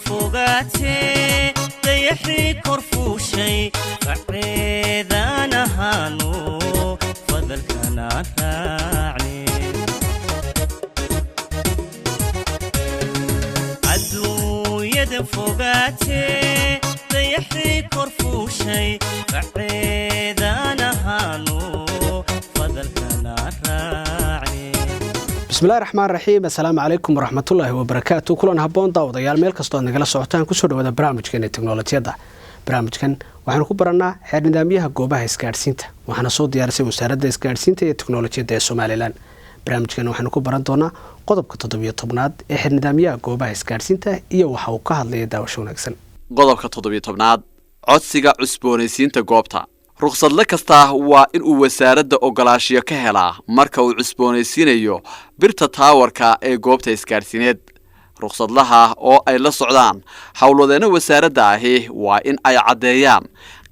Fogaatee dayaxii kor fuushay, faceedaan ahaano fadalkanaan raacne. Adduunyada fogaatee dayaxii kor fuushay, faceedaan ahaano fadalkanaan raacne. Bismillahi raxmaan raxiim, assalaamu calaykum waraxmatullaahi wabarakaatu. Kulan habboon daawadayaal, meel kastoo aad nagala socotaan, kusoo dhawaada barnaamijkeena teknolojiyadda. Barnaamijkan waxaanu ku barannaa xeer nidaamyaha goobaha isgaadhsiinta, waxaana soo diyaarisay Wasaaradda Isgaadhsiinta iyo Teknolojiyadda ee Somalilan. Barnaamijkan waxaanu ku baran doonaa qodobka 17aad ee xeer nidaamyaha goobaha isgaadhsiinta iyo waxa uu ka hadlaya. Daawasho wanaagsan. Qodobka 17aad, codsiga cusboonaysiinta goobta. Rukhsadle kasta waa inuu wasaaradda ogolaashiyo ka helaa marka uu cusboonaysiinayo birta taawarka ee goobta isgaadhsiineed. Rukhsadlaha oo ay la socdaan howlwadeenno wasaaradda ahi waa in ay caddeeyaan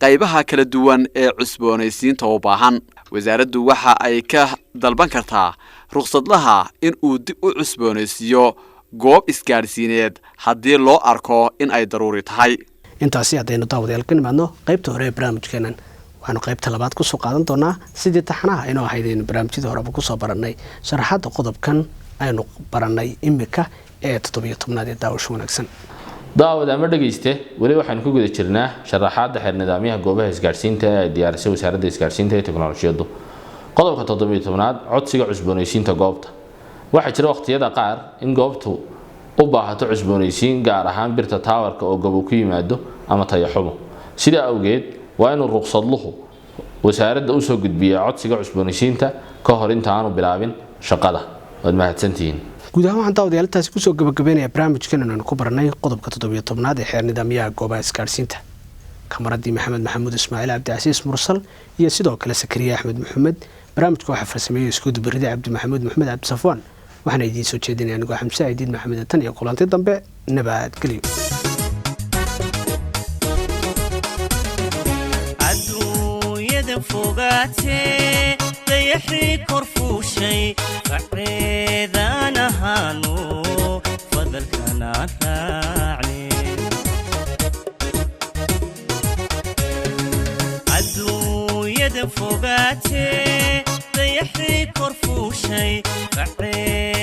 qaybaha kala duwan ee cusboonaysiinta u baahan. Wasaaraddu waxa ay ka dalban kartaa rukhsadlaha in uu dib u cusboonaysiiyo goob isgaadhsiineed haddii loo arko in ay daruuri tahay. Intaasi haddaynu daawadayaal ka nimaadno qaybta hore ee barnaamijkeenan, waxaanu qaybta labaad kusoo qaadan doonaa sidii taxanaha inoo ahayd aynu barnaamijyadii horeba kusoo barannay sharaxaadda qodobkan aynu barannay imika ee 17aad ee. Daawasho wanaagsan. Daawad ama dhegayste, weli waxaynu ku guda jirnaa sharaxaadda xeer nidaamyaha goobaha isgaadhsiinta ee ay diyaarisay Wasaaradda Isgaadhsiinta iyo Teknolojiyaddu. Qodobka 17aad, codsiga cusboonaysiinta goobta. Waxaa jira waqtiyada qaar in goobtu u baahato cusboonaysiin, gaar ahaan birta taawarka oo gabow ku yimaado ama tayaxumo. Sidaa awgeed waa inuu ruqsadluhu wasaaradda usoo gudbiyaa codsiga cusboonaysiinta ka hor inta aanu bilaabin shaqada. Waad mahadsantihiin. Guud ahaan waxaan daawadayaal intaasi kusoo gabagabeynaya barnaamijkan aynu ku baranay qodobka 17aad ee xeer nidaamyaha goobaha isgaadhsiinta. Kamaradii Maxamed Maxamuud Ismaaciil, Cabdicasiis Mursal iyo sidoo kale Sakariya Axmed Maxamed. Barnaamijka waxaa farsameeyey iskuudu beride Cabdi Maxamuud Maxamed Cabdisafwaan, waxaana idiin soo jeedinaya anigoo Xamse Aydiid Maxamed. Tan iyo kulanti dambe, nabadgelyo. Adduunyada fogaatee dayaxii kor fuushay, faceedaan ahaano fadalkanaan raacne. Adduunyada fogaatee dayaxii kor fuushay, faceedaan